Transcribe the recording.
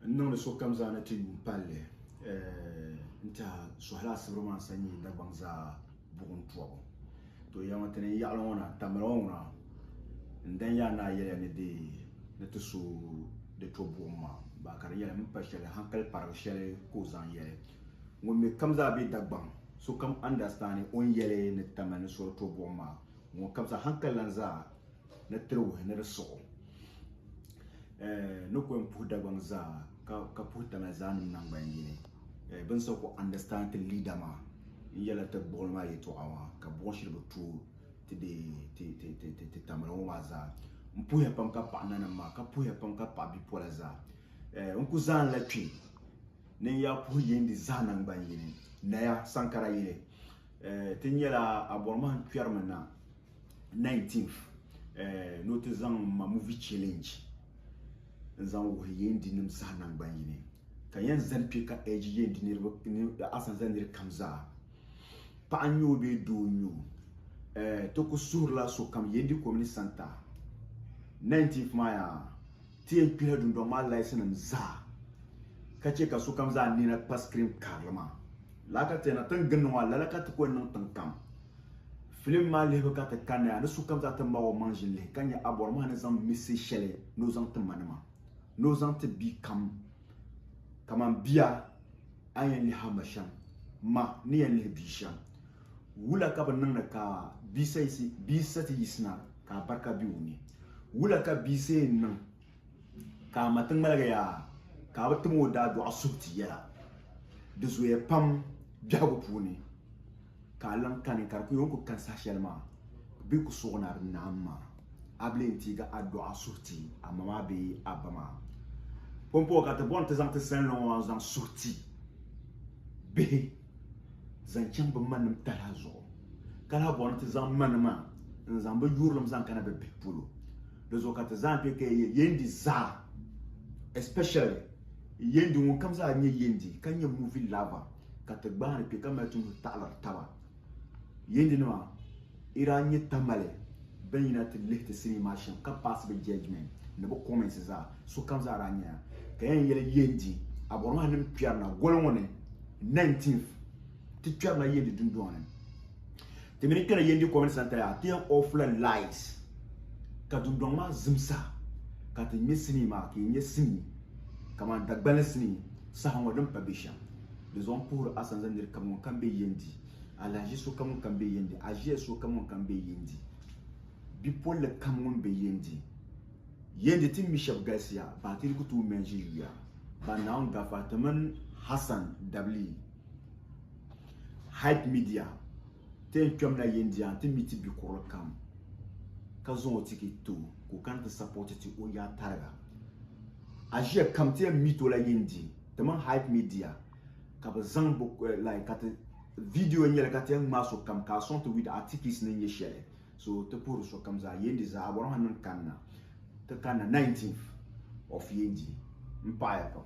N niŋdi sokam zaa ni ti yuun palli n-tɛha sɔhila asibiri maa n-sa nyɛ Dagbaŋ zaa buɣim tɔbu. To yaŋɔ ti ni yaɣili ŋɔ na, Tamale ŋɔ ŋuna n dan yaa ni a yɛliya ni di ni ti su di to buɣim maa baa ka di nyɛla mi pa shɛli hankali parigi shɛli ka o zaŋ yɛli. Ŋun mi kam zaa be Dagbaŋ sokam andastani o ni yɛli ni Tamale ni so di to buɣim maa ŋun kam zaa hankali lan zaa ni tiri wuhi ni di suɣu ni ku yɛn puhi Dagbaŋ zaa ka puhi Tamale zaa nim nangban yini bɛ ni so ku understand ti leader maa n yɛla ti buɣili maa yɛltɔɣa maa ka buɣim shiri bi tooi ti deei ti Tamale ŋɔ maa zaa. N puhiya pam ka paɣi nanim maa ka puhiya pam ka paɣi bipola zaa. N ku zaanila kpe ni n yaa puhi Yendi zaa nangban yini Naya Sankara yili. Ti nyɛla a bɔri ma n kpɛrimi na 19th ni o ti zaŋ ma movie challenge n zaŋ wuhi Yendi nim zaa nangban yini ka yɛn zani kpe ka urge Yendi niriba asanza niri kam zaa paɣa n nyɛ o bee doo n nyɛ o ti ku suhurila sokam Yendi Community Center 19th maa yaa ti yɛn kpihila dundɔŋ maa layisi nim zaa ka chɛ ka sokam zaa nina kpa screen karili maa lala ka ti yɛn niŋ ti ni gindi ŋɔ lala ka ti ku yɛn niŋ tiŋ kam Filim maa lihibu ka ti kanna yaa ni sokam zaa ti mali o maŋ ʒini lihi ka nya Abɔri maa ni zaŋ message shɛli ni o zaŋ ti manima, ni o zaŋ ti bia kam kaman bia a ni yɛn lihi a ma shɛm, ma ni yɛn lihi bia shɛm. Wula ka bɛ niŋdi ka bia sa ti yiɣisina ka abarika be o ni? Wula ka bia sa yɛn niŋ ka a ma ti ŋmaligi yaa ka a bi tim o daadɔɣu suhu ti yɛla? Di zooya pam biɛhigu puuni. Ka a lan kani ka di kul nyɛ o ni kul kani saha shɛli maa bɛ ku suɣi ni a di naam maa, a bi lee n-teegi a dɔɣi a suhu ti a ma maa bee a ba maa. Pumpɔŋɔ ka ti bɔri ni ti zaŋ ti salinli ŋɔ maa n-zaŋ suhu ti bihi zaŋ chaŋ bɛ manim talahi zuɣu, ka lahi bɔri ni ti zaŋ manima n-zaŋ bɛ yurilim zaŋ kana bɛ bihi polo. Di zuɣu ka ti zaŋ kpe ka yɛ Yendi zaa, especially Yendi ŋunkam zaa nyɛ Yendi ka nyɛ movie lover. ka ti gbaani kpe ka mali ti nuhi taɣiliri taba. Yindinima, yi daa nyɛ Tamale bɛn yina ti lihi ti sinii maa shɛm ka paasi bɛ judgement ni bɛ comments zaa, sokam zaa daa nyaya ka yɛn yɛli Yendi, a bɔri maa nim kpɛrina goli ŋɔ ni 19th ti kpɛrina Yendi dundɔŋ ni. Ti mi ni kpɛna Yendi Community Centre yaa ti yɛn off la lights ka dundɔŋ maa zimsa ka ti ŋme sinii maa ka yi nya sinii kamani Dagbani sinii saha ŋɔ din pa be shɛm. Di zuɣu m puhiri asanza nir kam ŋun kam be Yendi, alahiʒi sokam ŋun kam be Yendi, aʒiya sokam ŋun kam be Yendi, bipolli kam ŋun be Yendi. Yendi ti mi shɛb galisiya, baa ti di ku tooi mɛnji yuya. Ba Naawuni gafara ti mini Hassan Dabili, Hype Media, ti yɛn kpɛmla Yendiya nti mi ti bikurili kam ka zaŋ o ticket ti o ka o kana ti support ti o yaa tariga. Aʒiya kam ti yɛn meet o la Yendi ti mini Hype Media ka bɛ zaŋ bɛ like ka ti video n nyɛli ka ti yɛn ŋmaai sokam ka a sɔŋ ti with a tickets ni nyɛ shɛli. So ti puhiri sokam zaa Yendi zaa a bɔri ŋɔ niŋ kanna ti kanna 19th of Yendi m paɣiya pam.